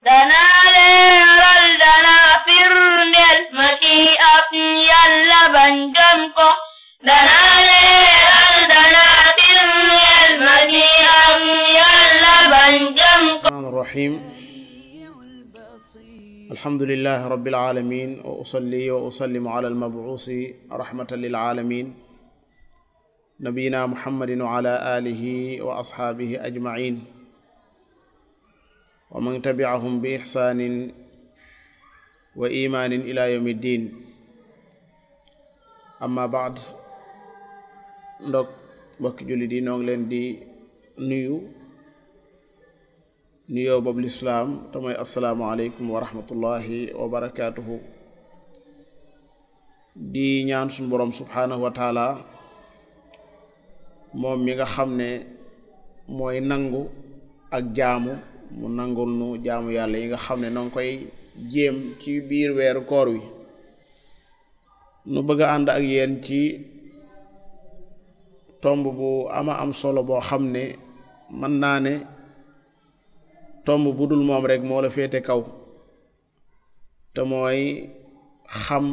danaa leeral danaa firndeel mashi'at Yàlla bañ gëm ko danaa leeral danaa firndeel mashi'at Yàlla bañ gëm ko. Rahmaani rahiim. Alhamdulillahi rabbil aalamiin wa usalli wa usallimu ala al-mab'uusi rahmatan lil aalamiin nabiyyina Muhammadin wa ala aalihi wa ashaabihi ajma'iin wa man tabi'ahum bi ihsaanin wa iimaanin ila yawmi ddiin. Amma ba'd, mbokki jullit yi noo ngi leen di nuyoo boobu lislaam te mooy assalaamu aleykum wa rahmatullahi wa barakaatuhu. di ñaan suñu boroom subhaanahu wa taala moom mi nga xam ne mooy nangu ak jaamu mu nangul nu jaamu yàlla yi nga xam ne noo ngi koy jéem ci biir weeru koor wi. nu bëgg a ànd ak yéen ci tomb bu ama am solo boo xam ne mën naa ne tomb bu dul moom rek moo la féete kaw, te mooy xam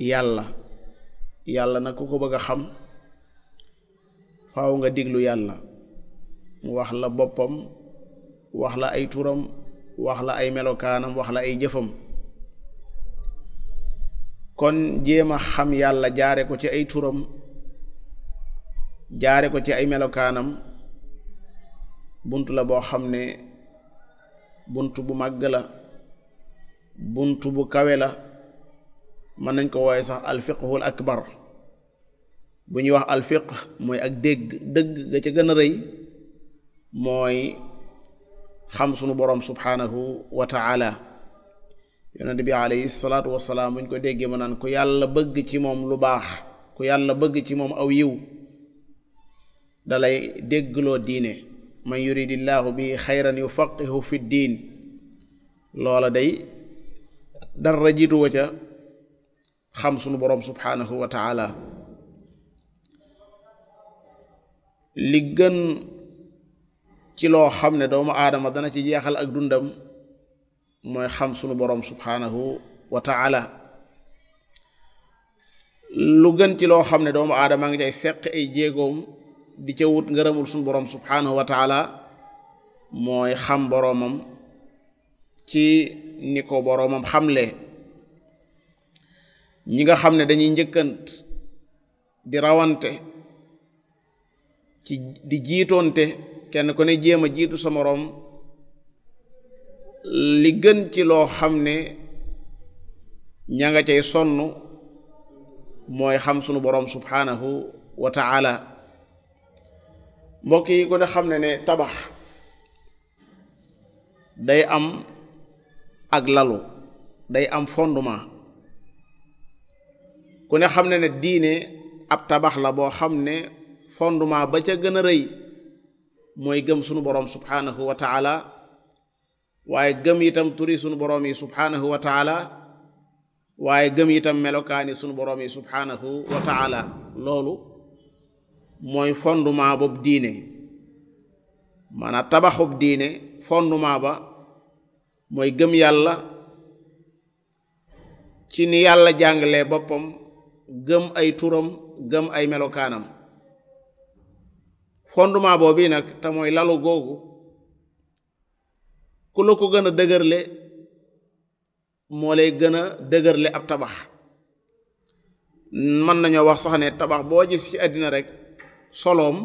yàlla nag ku ko bëgg a xam faaw nga diglu yàlla mu wax la boppam, wax la ay turam, wax la ay melokaanam, wax la ay jëfam. kon jéem a xam yàlla jaare ko ci ay turam, jaare ko ci ay melokaanam bunt la boo xam ne bunt bu màgg la, bunt bu kawe la. mën nañ ko wooye sax alfiqhul akbar. bu ñuy wax alfiq mooy ak dëgg ga ca gën a rëy mooy xam sunu boroom subhaanahu wa ta'ala. yonent bi alayhi salaatu wassalaam bu ñu ko déggee ma naan ku yàlla bëgg ci moom lu baax, ku yàlla bëgg ci moom aw yiw dalay déggloo diine. man yuridillahu bi xayran yufaqihu fi diin. loola day dara jiitu wa ca xam sunu boroom subhaanahu wa ta'ala. li gën ci loo xam ne doomu aadama dana ci jeexal ak dundam mooy xam sunu boroom subhaanahu wa ta'ala. lu gën ci loo xam ne doomu aadama ngi cay seq ay jéegoom di ca wut ngërëmul sunu boroom subhaanahu wa ta'ala mooy xam boroomam ci ni ko boroomam xamle. ñi nga xam ne dañuy njëkkant di rawante ci di jiitoonte, kenn ku ne jéem a jiitu sa moroom, li gën ci loo xam ne ña nga cay sonn mooy xam sunu boroom subhaanahu wa ta'ala. mbokk yi ko ne xam ne tabax day am ak lalu, day am fondement. ku ne xam ne diine ab tabax la boo xam ne fondement ba ca gën a rëy mooy gëm sunu boroom subhaanahu wa ta'ala, waaye gëm itam turi sunu boroom yi subhaanahu wa ta'ala, waaye gëm itam melokaani sunu boroom yi subhaanahu wa ta'ala. loolu mooy fondement boobu diine. maanaam tabaxub diine fondement ba mooy gëm yàlla ci ni yàlla jàngalee boppam, gëm ay turam, gëm ay melokaanam. fondement boobu nag te mooy lalu googu ku la ko gën a dëgërle moo lay gën a dëgërle ab tabax. mën nañoo wax sax ne tabax boo gis ci àddina rek soloom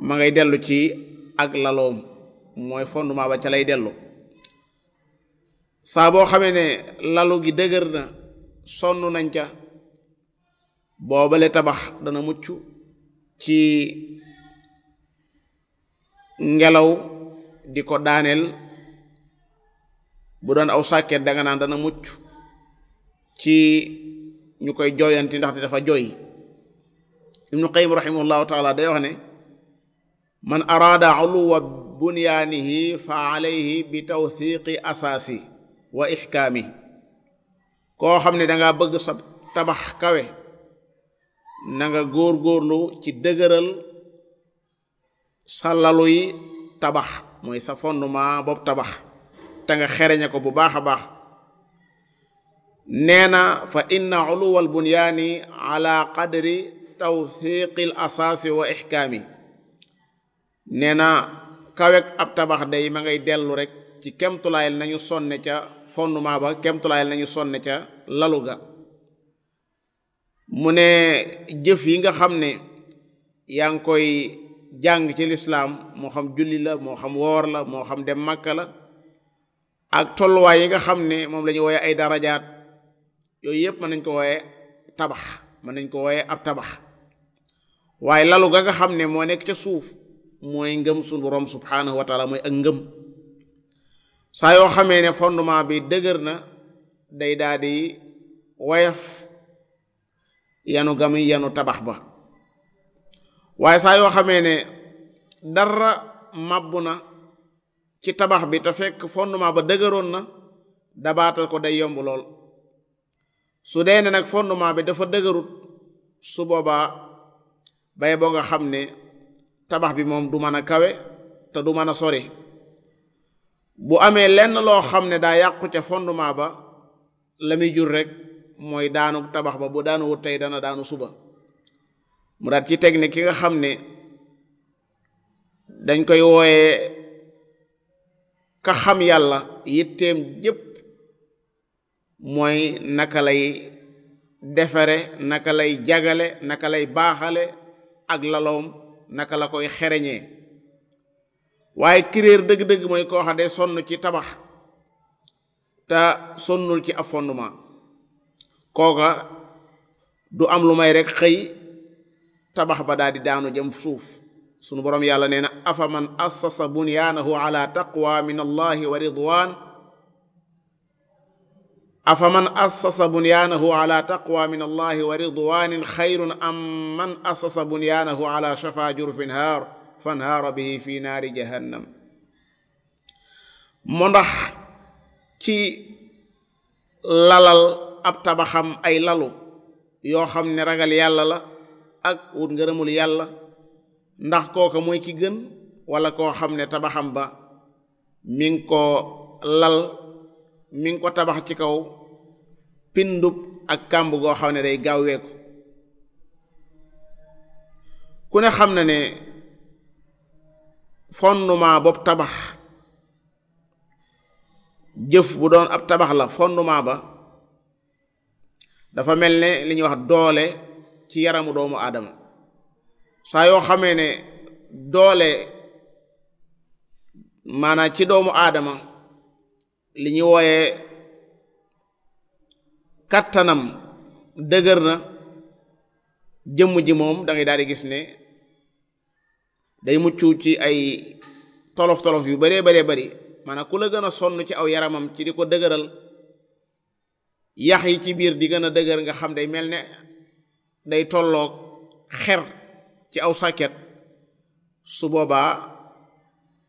ma ngay dellu ci ak laloom, mooy fondement ba ca lay dellu. saa boo xamee ne lalu gi dëgër na, sonn nañ ca, boobale tabax dana mucc ci ngelaw di ko daaneel. bu doon aw sàkket danga naan dana mucc ci ñu koy jooyanti ndaxte dafa jooy. Ibnu Qayyim rahimahullahu taala day wax ne man araada uluwa bunyaanihi fa alayhi bi tawthiqi asaasi wa ihkaami. koo xam ne danga bëgg sa tabax kawe na nga góor-góorlu ci dëgëral sa lalu yi tabax, mooy sa fondement bopp tabax te nga xereñe ko bu baax a baax. nee na fa inna uluwal bunyaani ala qadri tawsiqil asaasi wa ihkaami. nee na kawek ab tabax day ma ngay dellu rek ci kemtulaayal nañu sonne ca fondement ba, kemtulaayal nañu sonne ca lalu ga. mu ne jëf yi nga xam ne yaa ngi koy jàng ci lislaam, moo xam julli la, moo xam woor la, moo xam dem Makka la, ak tolluwaay yi nga xam ne moom la ñu wooye ay darajaat, yooyu yëpp mën nañ ko wooye tabax, mën nañ ko wooye ab tabax. waaye lalu ga nga xam ne moo nekk ca suuf mooy ngëm sunu borom subhaanahu wa taala, mooy ak ngëm. saa yoo xamee ne fondement bi dëgër na day daal di woyof yanu gami yanu tabax ba. waaye saa yoo xamee ne dara màbbu na ci tabax bi te fekk fondement ba dëgëroon na, dabaatal ko day yomb lool. su dee ne nag fondement bi dafa dëgërut, su boobaa bay boo nga xam ne tabax bi moom du mën a kawe te du mën a sori. bu amee lenn loo xam ne daa yàqu ca fondement ba, la muy jur rek mooy daanu tabax ba. bu daanu wut tey dana daanu suba. mu daat ci teg ne ki nga xam ne dañ koy wooyee ka xam yàlla, yitteem jépp mooy naka lay defare, naka lay jagale, naka lay baaxale ak laloom, naka la koy xereñee. waaye kiréer dëgg-dëgg mooy koo xam ne sonn ci tabax te sonnul ci ab fondement. kooka du am lu may rek xëy tabax ba daal di daanu jëm suuf. sunu borom yàlla nee na afa man assasa bunyaanahu ala taqwa min allahi wa ridwan, afa man assasa bunyaanahu ala taqwa min allahi wa ridwanin xayrun am man assasa bunyaanahu ala shafa jurfin haar fanhaara bihi fi naari jahannam. moo ndax ci lalal ab tabaxam ay lalu yoo xam ne ragal yàlla la ak wut ngërëmul yàlla, ndax kooka mooy ki gën, wala koo xam ne tabaxam ba mi ngi ko lal, mi ngi ko tabax ci kaw pindub ak kàmb goo xam ne day gaaweeku. ku ne xam na ne fondement bopp tabax, jëf bu doon ab tabax la, fondement ba dafa mel ne li ñuy wax doole ci yaramu doomu aadama. saa yoo xamee ne doole maanaam ci doomu aadama li ñuy wooyee kattanam dëgër na, jëmm ji moom da ngay daal di gis ne day mucc ci ay tolof-tolof yu baree bari. maanaam ku la gën a sonn ci aw yaramam ci di ko dëgëral, yax yi ci biir di gën a dëgër, nga xam day mel ne day tolloog xer ci aw sàkket. su boobaa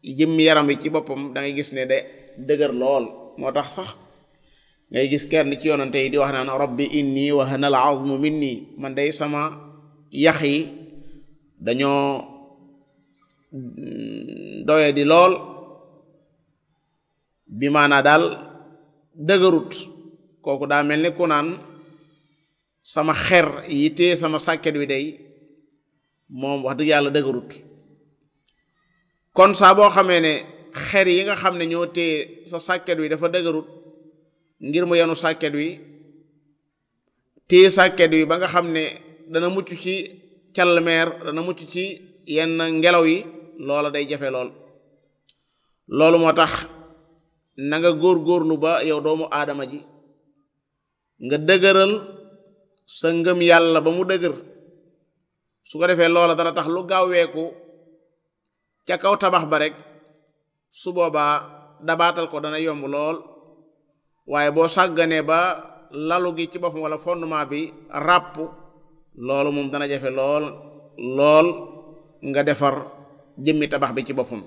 jëmmi yaram yi ci boppam da ngay gis ne day dëgër lool. moo tax sax ngay gis kenn ci yonante yi di wax naan rabbi inni wahana al azmu minni, man day sama yax yi dañoo doye di lool, bi maanaa daal dëgërut. kooku daa mel ni ku naan sama xer yi tee sama sàkket wi day moom wax dëgg yàlla dëgërut. kon saa boo xamee ne xer yi nga xam ne ñoo tee sa sàkket wi dafa dëgërut, ngir mu yenu sàkket wi, tee sàkket wi ba nga xam ne dana mucc ci calmeer, dana mucc ci yenn ngelaw yi, loola day jafe lool. loolu moo tax na nga góor-góorlu ba yow doomu aadama ji nga dëgëral sa ngëm yàlla ba mu dëgër. su ko defee loola dana tax lu gaaweeku ca kaw tabax ba rek, su boobaa dabaatal ko dana yomb lool. waaye boo sàgganee ba lalu gi ci boppam wala fondement bi ràpp, loolu moom dana jafe lool nga defar jëmmi tabax bi ci boppam.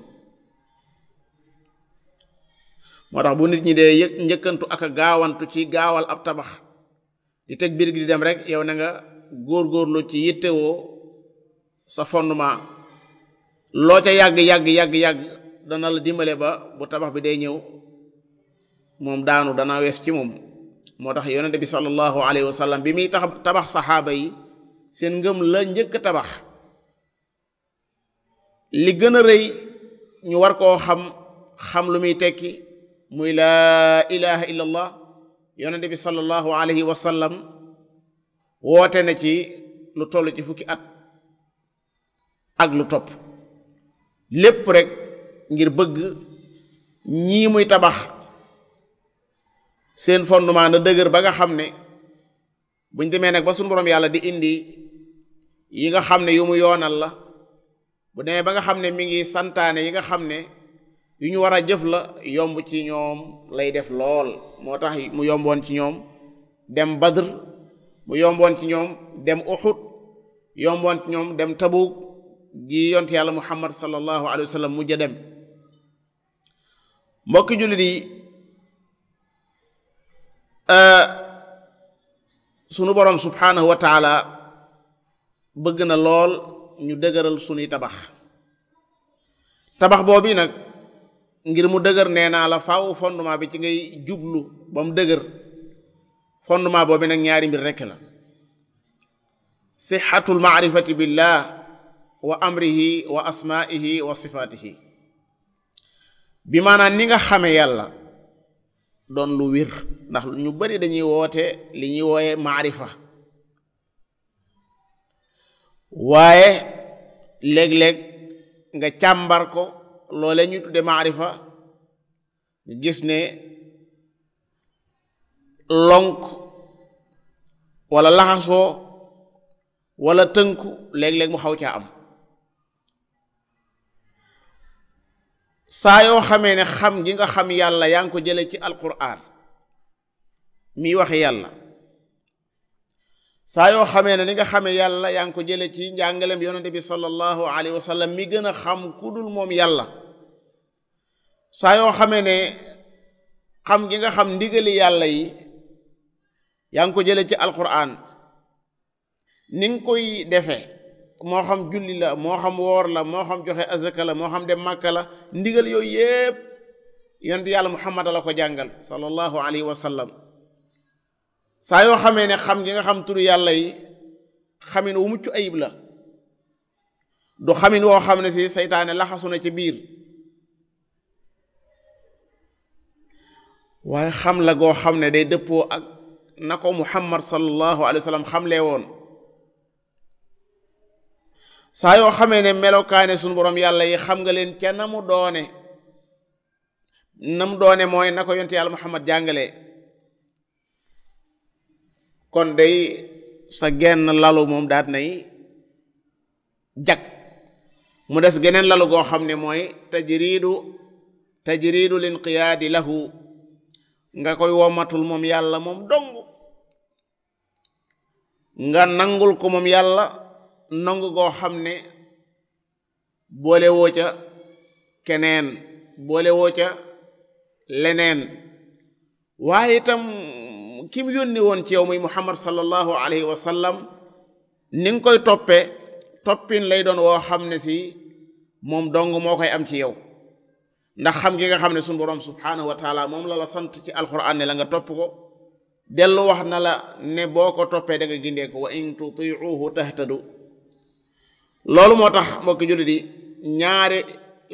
moo tax bu nit ñi dee njëkkantu ak a gaawantu ci gaawal ab tabax, di teg biir gi di dem rek, yow na nga góor-góorlu ci yittewoo sa fondement. loo ca yàgg dana la dimbale ba bu tabax bi day ñëw moom daanu dana wees ci moom. moo tax yonent bi sallallahu alayhi wa sallam bi muy tabax saxaaba yi seen ngëm la njëkk tabax. li gën a rëy ñu war koo xam lu muy tekki muy laa ilaha illa allah. yonent bi sallallahu alayhi wa sallam woote na ci lu toll ci fukki at ak lu topp, lépp rek ngir bëgg ñii muy tabax seen fondement na dëgër ba nga xam ne buñ demee nag ba suñu borom yàlla di indi yi nga xam ne yu mu yoonal la, bu demee ba nga xam ne mi ngi santaane yi nga xam ne yu ñu war a jëf la, yomb ci ñoom lay def lool. moo tax mu yomboon ci ñoom dem Badr, mu yomboon ci ñoom dem Uhud, yomboon ci ñoom dem Tabuk gi yont yàlla Muhammad sallallahu alayhi wa sallam mujj a dem. mbokki jullit yi, sunu borom subhanahu wa taala bëgg na lool ñu dëgëral sunuy tabax boobu nag ngir mu dëgër nee naa la faaw fondement bi ci ngay jublu ba mu dëgër. fondement boobu nag ñaari mbir rekk la: sixatul maarifati billah wa amrihi wa asmaihi wa sifaatihi. bi maanaam ni nga xame yàlla doon lu wér, ndax ñu bari dañuy woote li ñuy wooye maarifa, waaye léeg-léeg nga càmbar ko loole ñu tudde maarifa gis ne lonk wala laxasoo wala tënku léeg-léeg mu xaw caa am. saa yoo xamee ne xam gi nga xam yàlla yaa ngi ko jële ci alquran mi waxe yàlla, saa yoo xamee ne ni nga xamee yàlla yaa ngi ko jële ci njàngalem yonente bi sallallahu alayhi wa sallam mi gën a xam ku dul moom yàlla, saa yoo xamee ne xam gi nga xam ndigali yàlla yi yaa ngi ko jële ci alquran ni nga koy defee, moo xam julli la, moo xam woor la, moo xam joxe azaka la, moo xam dem màkka la, ndigal yooyu yépp yonent yàlla Muhammad la ko jàngal sallallahu alayhi wa sallam. saa yoo xamee ne xam gi nga xam turu yàlla yi xamin wu mucc ayib la, du xamin woo xam ne si seytaane laxasu na ci biir, waaye xam la goo xam ne day dëppoo ak na ko Muhammad sallallahu alayhi wa sallam xamlee woon. saa yoo xamee ne melokaane suñu borom yàlla yi xam nga leen ca na mu doone mooy na ko yonte yàlla Muhammad jàngalee, kon day sa genn lalu moom daat nay jag. mu des geneen lalu goo xam ne mooy tajridu linqiyaadi lahu, nga koy womatul moom yàlla moom dong, nga nangul ko moom yàlla nangu goo xam ne boole woo ca keneen, boole woo ca leneen. waaye itam ki mu yónni woon ci yow muy Muhammad sallallahu alayhi wa sallam ni nga koy toppin lay doon woo xam ne si moom dong moo koy am ci yow, ndax xam gi nga xam ne suñu borom subhanahu wa taala moom la sant ci alquran ne la nga topp ko, dellu wax na la ne boo ko toppee da nga gindee ko, wa in tutiuhu tahtadu. loolu moo tax mbokki jullit yi, ñaari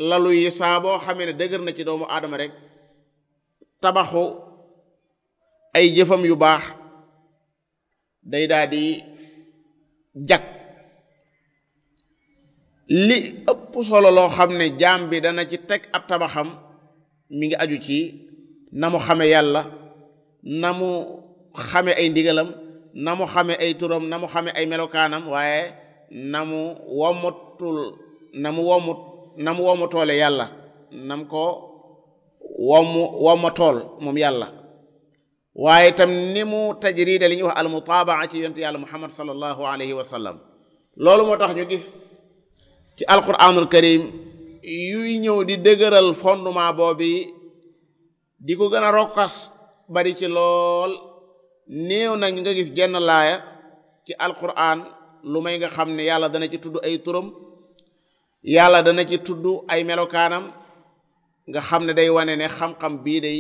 lalu yi saa boo xamee ne dëgër na ci doomu aadama rek, tabaxu ay jëfam yu baax day daal di jag. li ëpp solo loo xam ne jaam bi dana ci teg ab tabaxam mi ngi aju ci na mu xame yàlla, na mu xame ay ndigalam, na mu xame ay turam, na mu xame ay melokaanam, waaye na mu womutoole yàlla, nam ko womatool moom yàlla, waaye itam ni mu tajrida li ñuy wax almutaabaa ci yonent yàlla Muhammad sallallahu alayhi wa sallam. loolu moo tax ñu gis ci alquranul karim yuy ñëw di dëgëral fondement boobu, di ko gën a rokkas bari ci lool. néew nañ nga gis genn laaya ci alquran lu may nga xam ne yàlla dana ci tudd ay turam, yàlla dana ci tudd ay melokaanam, nga xam ne day wane ne xam-xam bii day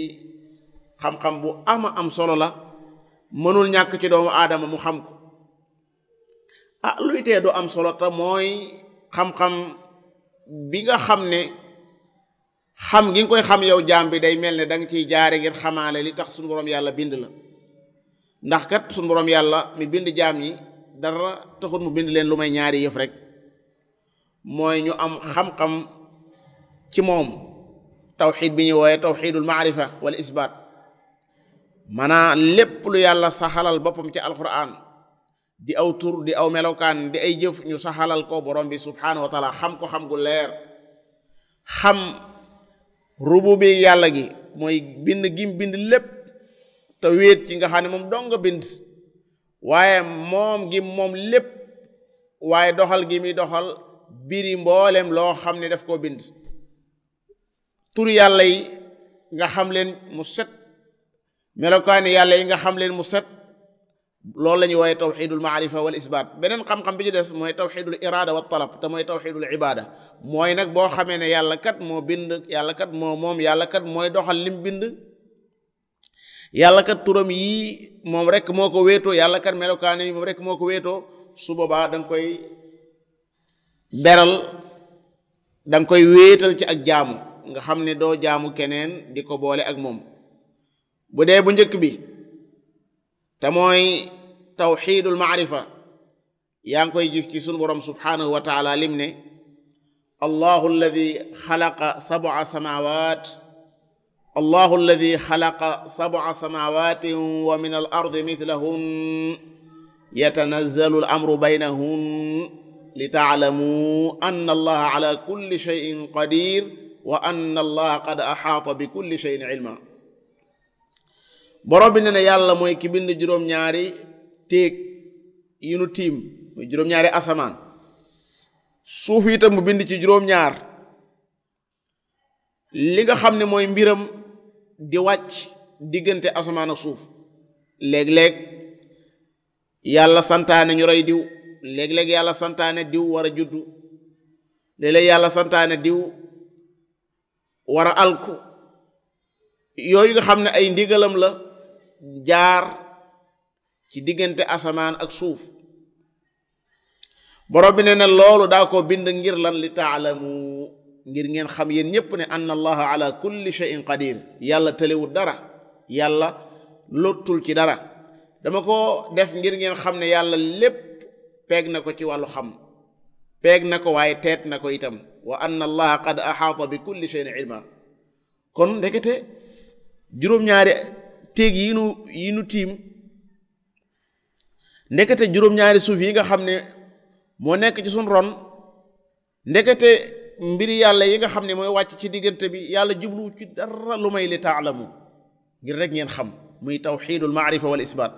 xam-xam bu am solo la mënul ñàkk ci doomu aadama mu xam ko luy tee du am solo te mooy xam-xam bi nga xam ne xam gi nga koy xam yow jaam bi day mel ne da nga ciy jaare ngir xamaale li tax suñu boroom yàlla bind la ndax kat suñu boroom yàlla mi bind jaam ñi dara taxul mu bind leen lu may ñaari yëf rek mooy ñu am xam-xam ci moom tawxid bi ñu wooye tawxidul maarifa wala isbaat maanaam lépp lu yàlla saxalal boppam ci alquran di aw tur di aw melokaan di ay jëf ñu saxalal ko borom bi subhanahu wa taala xam ko xam gu leer xam rububi yàlla gi mooy bind gim bind lépp te wéet ci nga xam ne moom dong nga bind waaye moom gi moom lépp waaye doxal gi muy doxal biri mboolem loo xam ne daf koo bind tur yàlla yi nga xam leen mu set melokaani yàlla yi nga xam leen mu set loolu la ñuy wooye tawxidul maarifa wal isbaat beneen xam-xam bi ci des mooy tawxidul iraada wa talab te mooy tawxidul ibaada mooy nag boo xamee ne yàlla kat moo bind yàlla kat moo moom yàlla kat mooy doxal lim bind yàlla kat turam yii moom rek moo ko wéetoo yàlla kat melokaani yi moom rek moo ko wéetoo su boobaa da nga koy beral da nga koy wéetal ci ak jaamu nga xam ne doo jaamu keneen di ko boole ak moom bu dee bu njëkk bi te mooy tawxidul maarifa yaa ngi koy gis ci sunu borom subhanahu wa taala lim ne allahu alladi xalaqa sab'a samawat allahu alladi xalaqa sab'a samawatin wa min al ardi mithlahun yatanazzalu al amru baynahun li taalamu anna allaha ala kulli shay'in qadir wa anna allaha qad axaata bi kulli shay'in ilma borom bi ne na yàlla mooy ki bind juróom-ñaari téeg yi nu tiim muy juróom-ñaari asamaan suuf itam mu bind ci juróom-ñaar li nga xam ne mooy mbiram di wàcc diggante asamaan ak suuf léeg-léeg yàlla santaane ñu rey diw léeg-léeg yàlla santaane diw war a juddu léeg-léeg yàlla santaane diw war a alku yooyu nga xam ne ay ndigalam la jaar ci diggante asamaan ak suuf borom bi nee na loolu daa ko bind ngir lan li taalamu ngir ngeen xam yéen ñépp ne anna allaha ala kulli shay'in qadir yàlla tëlewul dara yàlla lottul ci dara dama ko def ngir ngeen xam ne yàlla lépp peeg na ko ci wàllu xam peeg na ko waaye teet na ko itam wa anna allaha qad axaata bi kulli shay'in ilma kon ndekete juróom-ñaari téeg yi nu tiim ndekete juróom-ñaari suuf yi nga xam ne moo nekk ci suñ ron ndekete mbiri yàlla yi nga xam ne mooy wàcc ci diggante bi yàlla jublu ci dara lu may li taalamu ngir rek ngeen xam muy tawxidul maarifa wal isbaat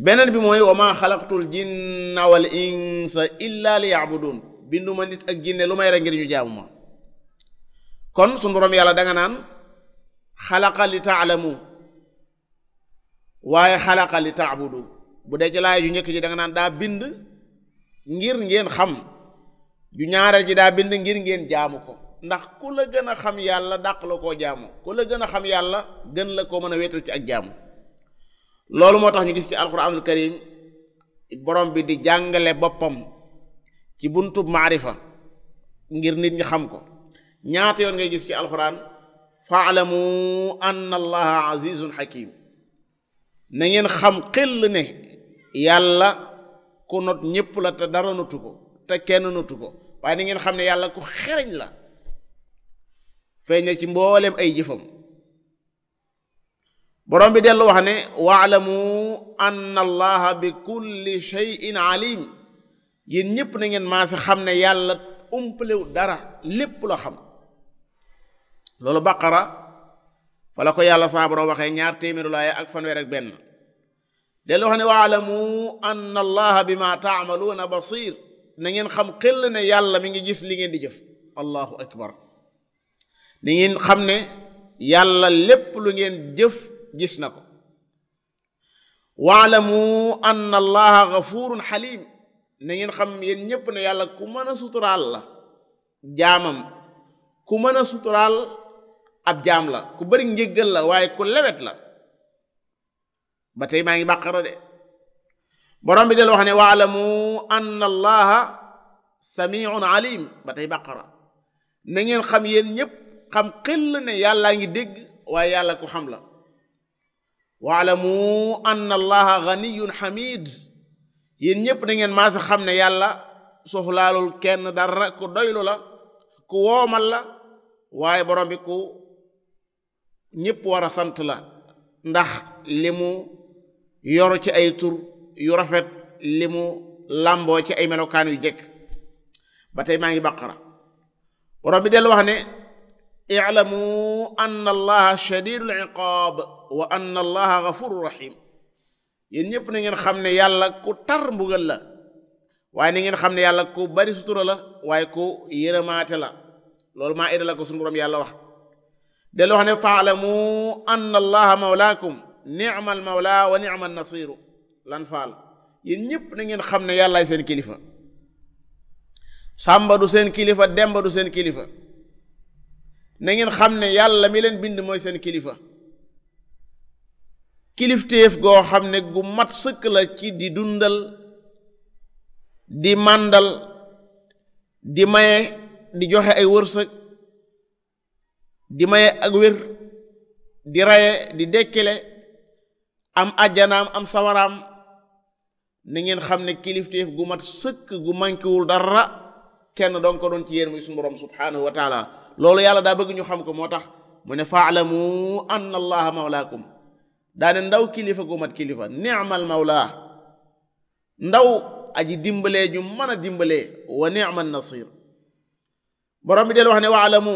beneen bi mooy wa ma xalaqtul jinna wal insa illa li yaabudun binduma nit ak jinne lu may rek ngir ñu jaamu ma kon suñu boroom yàlla danga naan xalaqa li taalamu waaye xalaqa li taabudu bu dee ci laay ju njëkk ji danga naan daa bind ngir ngeen xam ju ñaareel ji daa bind ngir ngeen jaamu ko ndax ku la gën a xam yàlla dàq la koo jaamu ku la gën a xam yàlla gën la koo mën a wéetal ci ak jaamu loolu moo tax ñu gis ci alquranul karim borom bi di jàngale boppam ci buntub maarifa ngir nit ñi xam ko ñaata yoon ngay gis ci alquran faalamu anna allaha azizun hakim na ngeen xam xel ne yàlla ku not ñépp la te dara notu ko te kenn notu ko waaye na ngeen xam ne yàlla ku xereñ la feeñ na ci mbooleem ay jëfam borom bi dellu wax ne waalamu anna allaha bi kulli shay'in alim yéen ñépp na ngeen maase xam ne yàlla umpalew dara lépp la xam loolu baqara fa la ko yàlla sa borom waxee 200 laaya ak fanweer ak benn dellu wax ne waalamu anna allaha bima taamaluuna basir na ngeen xam xel ne yàlla mi ngi gis li ngeen di jëf allahu akbar na ngeen xam ne yàlla lépp lu ngeen jëf gis na ko waalamu anna allaha gafurun xalim na ngeen xam yéen ñépp ne yàlla ku mën a suturaal la jaamam ku mën a suturaal ab jaam la ku bari njéggal la waaye ku lewet la ba tey maa ngi bàqara de borom bi del wax ne waalamu anna allaha samiun alim ba tey bàqara na ngeen xam yéen ñépp xam xel ne yàllaa ngi dégg waaye yàlla ku xam la waalamu anna allaha ganiyun hamid yéen ñépp na ngeen maasa xam ne yàlla soxlaalul kenn dara ku doylu la ku woomal la waaye borom bi ku ñépp war a sant la ndax li mu yor ci ay tur yu rafet li mu làmboo ci ay melokaan yu jekk ba tey maa ngi baqara borom bi dellu wax ne i'lamu anna allaha shadidul iqaab wa anna allaha ghafurur rahim yéen ñépp na ngeen xam ne yàlla ku tar mbugal la waaye na ngeen xam ne yàlla ku bari sutura la waaye ku yërëmaate la loolu maa ida la ko sunu borom yàlla wax dellu wax ne fa'lamu anna allaha mawlaakum ni'mal mawla wa ni'man nasiru lan faal yéen ñépp na ngeen xam ne yàllaay seen kilifa sàmba du seen kilifa demba du seen kilifa na ngeen xam ne yàlla mi leen bind mooy seen kilifa kilifteef goo xam ne gu mat sëkk la ci di dundal di màndal di maye di joxe ay wërsëg di maye ak wér di raye di dekkile am ajjanaam am sawaraam na ngeen xam ne kilifteef gu mat sëkk gu mànkiwul dara kenn doon ko doon ci yéen muy suñu borom subhanahu wa taala loolu yàlla daa bëgg ñu xam ko moo tax mu ne fa'lamu anna allaha mawlaakum daane ndaw kilifa gu mat kilifa ni'mal mawla ndaw aji dimbalee ñu mën a dimbalee wa ni'man nasir borom bi del wax ne wa'lamu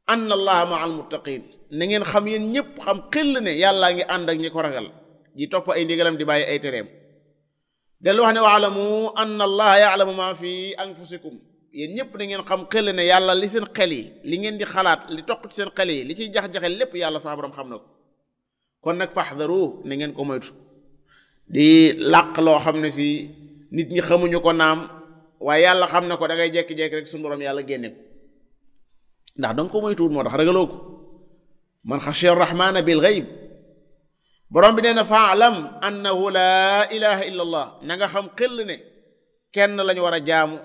anna allaha ma'al muttaqin na ngeen xam yéen ñépp xam xel ne yàllaa ngi ànd ak ñi ko ragal ji topp ay ndigalam di bàyyi ay tereem del wax ne wa'lamu anna allaha ya'lamu ma fi anfusikum yéen ñépp na ngeen xam xel ne yàlla li seen xel yi li ngeen di xalaat li toq ci seen xel yi li ciy jax-jaxe lépp yàlla sa borom xam na ko kon nag faxdaru na ngeen ko moytu di làq loo xam ne si nit ñi xamuñu ko naam waaye yàlla xam na ko da ngay jekki-jekki rek suñu borom yàlla génne ko ndax danga ko moytuwul moo tax ragaloo ko man xashiya rahmana bil ghaib borom bi nee na fa'lam annahu laa ilaha illa allah na nga xam xel ne kenn lañu war a jaamu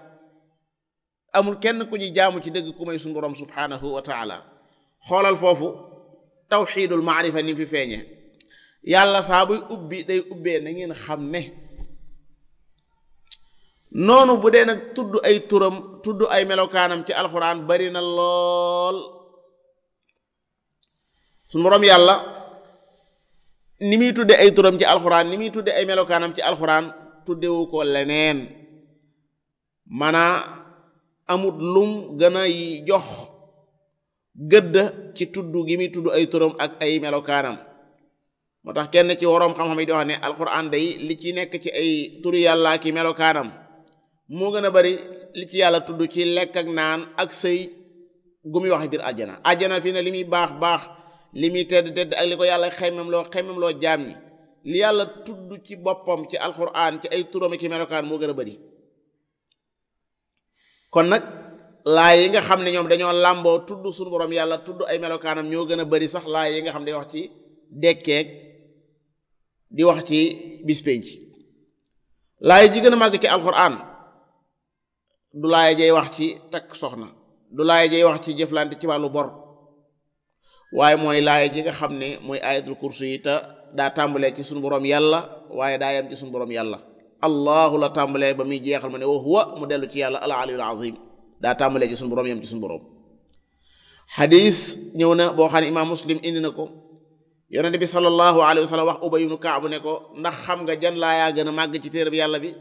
amul kenn ku ñuy jaamu ci dëgg ku may suñu borom subhanahu wa taala xoolal foofu tawxiidul maarifa ni fi feeñe yàlla saa buy ubbi day ubbee na ngeen xam ne noonu bu dee nag tudd ay turam tudd ay melokaanam ci alxuraan bari na lool suñu boroom yàlla ni muy tudde ay turam ci alxuraan ni muy tudde ay melokaanam ci alxuraan tuddewu ko leneen maanaa amut lum gën a jox gëdd ci tudd gi muy tudd ay turam ak ay melokaanam moo tax kenn ci woroom xam-xam yi di wax ne alxuraan day li ci nekk ci ay turi yàlla ki melokaanam moo gën a bari li ci yàlla tudd ci lekk ak naan ak sëy gu muy wax biir àjjana àjjana fii ne li muy baax baax li muy tedd tedd ak li ko yàlla xemmem loo jaam ñi li yàlla tudd ci boppam ci alxuraan ci ay turam ki melokaan moo gën a bari kon nag laay yi nga xam ne ñoom dañoo làmboo tudd suñu borom yàlla tudd ay melokaanam ñoo gën a bari sax laay yi nga xam ne day wax ci dekkeek di wax ci bis penc laay ji gën a màgg ci alxuraan du laay jay wax ci takk soxna du laay jay wax ci jëflante ci wàllu bor waaye mooy laay ji nga xam ne mooy ayatul kursi yi te daa tàmbalee ci suñu borom yàlla waaye daa yam ci suñu borom yàlla allahu la tàmbalee ba muy jeexal ma ne wa huwa mu dellu ci yàlla al aliyul azim daa tàmbalee ci suñu borom yam ci suñu borom xadis ñëw na boo xam ne imaam muslim indi na ko yonente bi sallallahu alayhi wa sallam wax ubay ibnu kaab ne ko ndax xam nga jan laa yaa gën a màgg ci téere bi yàlla bi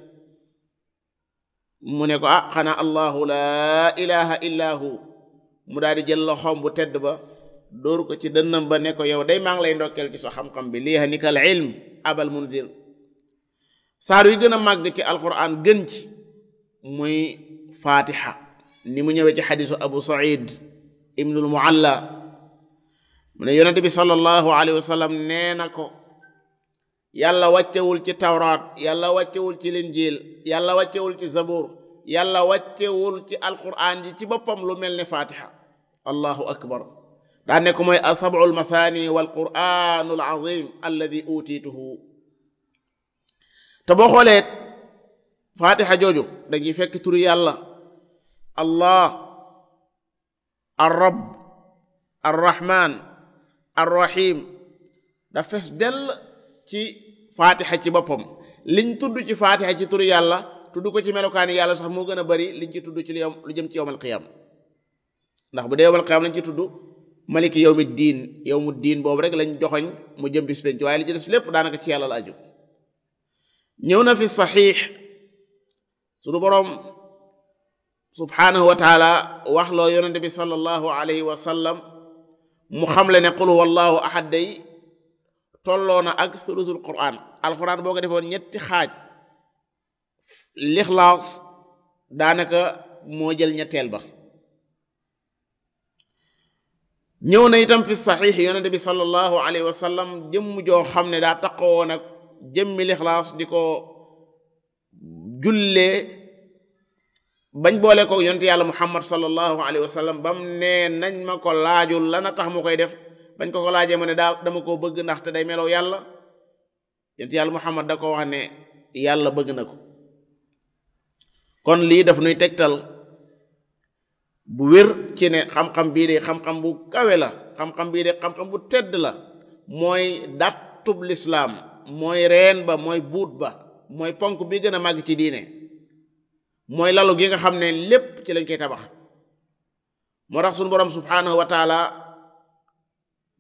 mu ne ko ah xanaa allahu laa ilaha illa hu mu daal di jël loxoom bu tedd ba dóor ko ci dënnam ba ne ko yow day maa ngi lay ndokkeel ci sa xam-xam bi lii hanika al ilm abal munzir saar yu gën a màgg ci alquran gën ci muy fatiha ni mu ñëwee ci xadisu abu said ibnul mualla mu ne yonente bi sallallahu alayhi wa sallam nee na ko yàlla wàccewul ci tawraat yàlla wàccewul ci linjiil yàlla wàccewul ci zabur yàlla wàccewul ci alquran ji ci boppam lu mel ne fatiha. allahu akbar. daa nekk mooy asab'ul mathani wal qur'anul azim alladi utituhu. te boo xoolee fatiha jooju dañuy fekk turu yàlla allah, ar-rabb, ar-rahman, ar-rahim da fes dell ci fatiha ci boppam. liñ tudd ci fatiha ci turu yàlla tudd ko ci melokaani yàlla sax moo gën a bari liñ ci tudd ci lu jëm ci yowmal qiyam. ndax bu dee yowmal qiyam lañ ci tudd maliki yawmi diin boobu rek lañ joxoñ mu jëm bis penc, waaye li ci des lépp daanaka ci yàlla la aju. ñëw na fi saxiix sunu boroom subhanahu wa taala wax loo yonente bi sallallahu alayhi wa sallam mu xamle ne qul huwa allahu ahad day tolloo na ak thuluthul quran. alquran boo ko defoon ñetti xaaj, lixlaas daanaka moo jël ñetteel ba. ñëw na itam fi saxiix yonente bi sallallahu alayhi wa sallam jëmm joo xam ne daa taqoon ak jëmmi lixlaas di ko jullee bañ boole ko yonente yàlla muhammad sallallahu alayhi wa sallam bam ne nañ ma ko laajul lana tax mu koy def, bañ ko laajee mu ne dama koo bëgg ndaxte day melow yàlla. yonente yàlla muhammad da ko wax ne yàlla bëgg na ko. kon lii daf nuy tegtal bu wér ci ne xam-xam bii de xam-xam bu kawe la, xam-xam bii de xam-xam bu tedd la, mooy dattub lislaam, mooy reen ba, mooy buut ba, mooy ponk bi gën a màgg ci diine, mooy lalu gi nga xam ne lépp ci lañ koy tabax. moo tax suñu borom subhanahu wa taala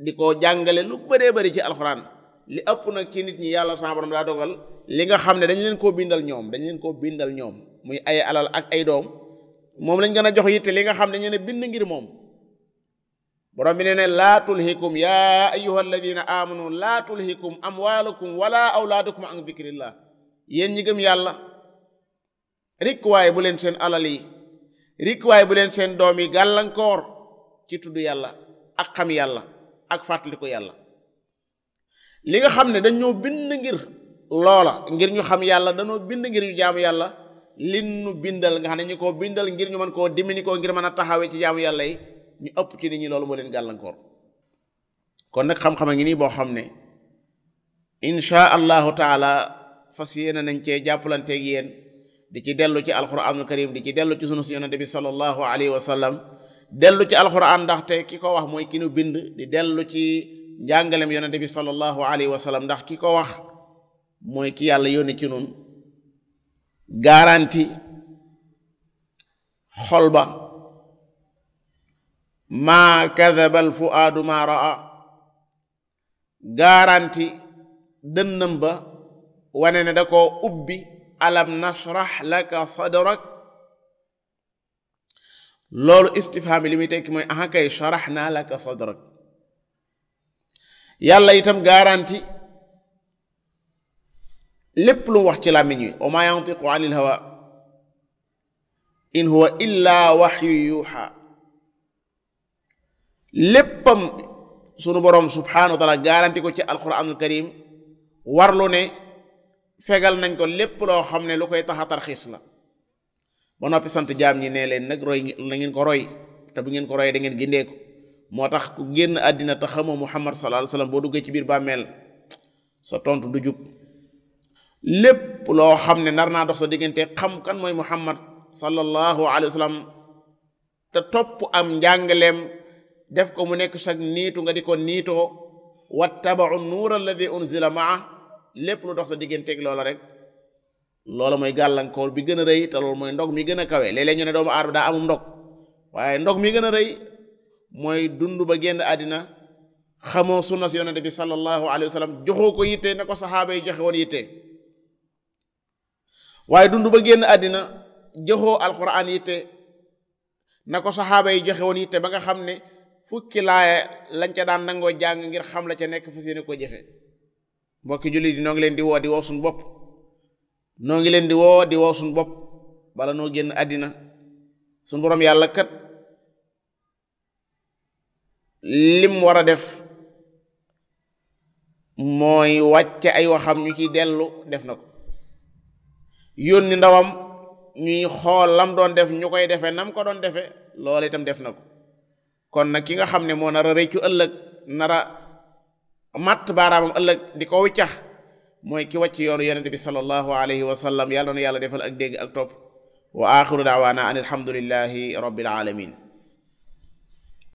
di ko jàngale lu bëree bëri ci alxuraan. li ëpp nag ci nit ñi yàlla sama borom daa dogal li nga xam ne dañ leen koo bindal ñoom muy ay alal ak ay doom, moom lañ gën a jox yitte li nga xam ne ñu ne bind ngir moom. borom bi nee ne laa tulhikum yaa ayyuha alladina amanu laa tulhikum amwalukum wala awlaadukum an dikrillah. yéen ñi gëm yàlla rik waaye bu leen seen alal yi, rik waaye bu leen seen doom yi gàllankoor ci tudd yàlla ak xam yàlla ak fàttaliku yàlla. li nga xam ne dañoo bind ngir loola, ngir ñu xam yàlla, dañoo bind ngir ñu jaamu yàlla. lin nu bindal nga xam ne ñu koo bindal ngir ñu mën koo dimini koo ngir mën a taxawee ci jaamu yàlla yi, ñu ëpp ci nit ñi loolu moo leen gàllankoor. kon nag xam-xam a ngi nii boo xam ne insha allahu taala fas yéene nañ cee jàppalanteeg yéen di ci dellu ci alquranul karim, di ci dellu ci sunu si yonente bi sallallahu alayhi wa sallam, dellu ci alquran ndaxte ki ko wax mooy ki nu bind, di dellu ci njàngalem yonente bi sallallahu alayhi wa sallam ndax ki ko wax mooy ki yàlla yónni ci nun. garanti xol ba maa kadaba al fuaadu maa raa, garanti dënnam ba wane ne da koo ubbi alam nashrah laka sadrak. loolu istifhaam li muy tekki mooy aha kay sharahna laka sadrak. yàlla itam garanti lépp lu wax ci làmmiñ wi wa maa yantiqu anil hawa in huwa illa waxyu yuuxa. léppam sunu boroom subhanahu wa taala garanti ko ci alquranul karim, warlu ne fegal nañ ko lépp loo xam ne lu koy taxa tarxiis la. ba noppi sant jaam ñi ne leen nag roy na ngeen ko roy, te bu ngeen ko roy da ngeen gindeeku. moo tax ku génn àddina te xamoo muhammad sallallahu alayhi wa sallam boo duggee ci biir bàmmeel sa tontu du jub. lépp loo xam ne nar naa dox sa diggante xam kan mooy muhammad sallallahu alayhi wa sallam te topp am njàngaleem def ko mu nekk sag niitu nga di ko niitoo, wattabau nuur alladi unzila maa, lépp lu dox sa digganteeg loola rek, loola mooy gàllankoor bi gën a rëy, te loolu mooy ndog mi gën a kawe. léeg-léeg ñu ne doomu aadama daa amum ndog, waaye ndog mi gën a rëy mooy dund ba génn àddina xamoo sunna si yonente bi sallallahu alayhi wa sallam, joxoo ko yitte ne ko saxaaba yi joxe woon yitte. waaye dund ba génn àddina joxoo alquran yitte na ko saxaaba yi joxe woon yitte ba nga xam ne fukki laaya lañ ca daan nangoo jàng ngir xam la ca nekk fas yéene koo jëfe. mbokki jullit yi noo ngi leen di woo suñu bopp, noo ngi leen di woo suñu bopp bala noo génn àddina. suñu boroom yàlla kat lim war a def mooy wàcce ay waxam ñu ciy dellu, def na ko. yónni ndawam ñuy xool lam doon def ñu koy defee nam ko doon defee loolu itam def na ko kon nag ki nga xam ne moo nar a rëccu ëllëg nara matt baaraamam ëllëg di ko wiccax mooy ki wàcc yoonu yonente bi sallallahu alayhi wa sallam yàlla na yàlla defal ak dégg ak topp wa axiru daawaana an alhamdulillahi rabbil alamin